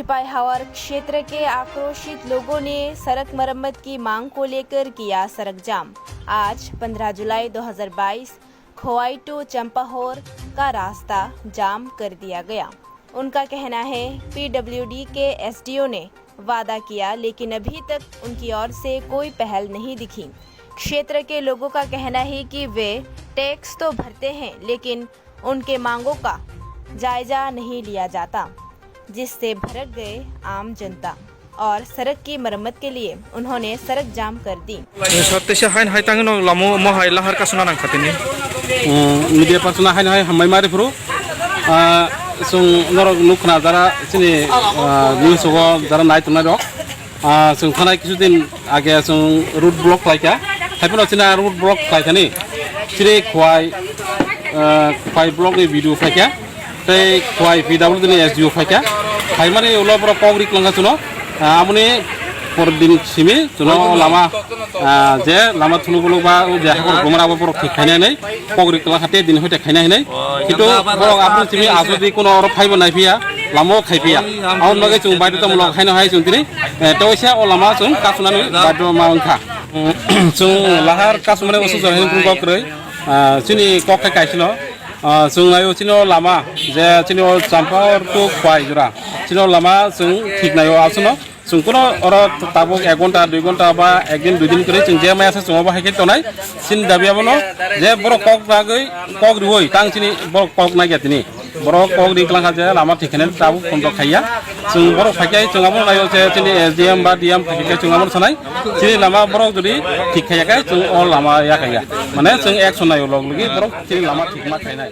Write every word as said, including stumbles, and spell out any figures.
सिपाही हावर क्षेत्र के आक्रोशित लोगों ने सड़क मरम्मत की मांग को लेकर किया सड़क जाम। आज पन्द्रह जुलाई दो हज़ार बाईस, खोवाई टू चंपाहोर का रास्ता जाम कर दिया गया। उनका कहना है, पीडब्ल्यूडी के एसडीओ ने वादा किया, लेकिन अभी तक उनकी ओर से कोई पहल नहीं दिखी। क्षेत्र के लोगों का कहना है कि वे टैक्स तो भरते हैं, लेकिन उनके मांगों का जायजा नहीं लिया जाता, जिससे भड़क गए आम जनता और सड़क की मरम्मत के लिए उन्होंने सड़क जाम कर दी। Sotteisa hain hai tangno lamo mo hai lahar kasuna nang khatini. Media person hain hai hamai mari phuru. Sung norok nukna jara sini news o jara nai tongnai rok. Sung thanai kisu din age sung road block khlaika. Haiphano china road block khlaikani. Chiri khwai khwai block ni video phaika. Tei khwai P W D ni S D O phaika. Phaimani ulo borok kok ri klangkha chuno. Amoni por din simi chuno lama je lama thulu bolo ba je hakor gomra bo borok thik khainai nai kok ri klangkha te din hoite khainai hinai. Kintu borok aboni simi asodi kuno oro phaibo nai phiya lama o khai phiya. Aboni bagwi chwng baidota mulok haino hai chwng tini. Tei waisa o lama chwng kasunani baidota ma wngkha. Chwng lahar kasumani usu jora hini kok kwrwi. Chini kok khai kaisino. Chwng naio chini o lama je chini o Champahor to Khwai jora chini o lama chwng thik naio aswkno chwng kuno oro tabuk ek ghonta dui ghonta ba ekdin dui din kwrwi chwng je maya se chwng obo hai khe tonai chini dabi abono je borok kok bagwi kok riwi tang chini borok kok nai khe tini borok kok ri klangkha je lama thik khe tabuk phone rok khaiya chwng borok phai khe chwng abono naio je chini S D M ba D M phai khe chwng abono sanai chini lama borok jodi thik khaiya khe chwng o lama ya khaiya mane chwng action naio log logi borok chini lama thik ma khainai.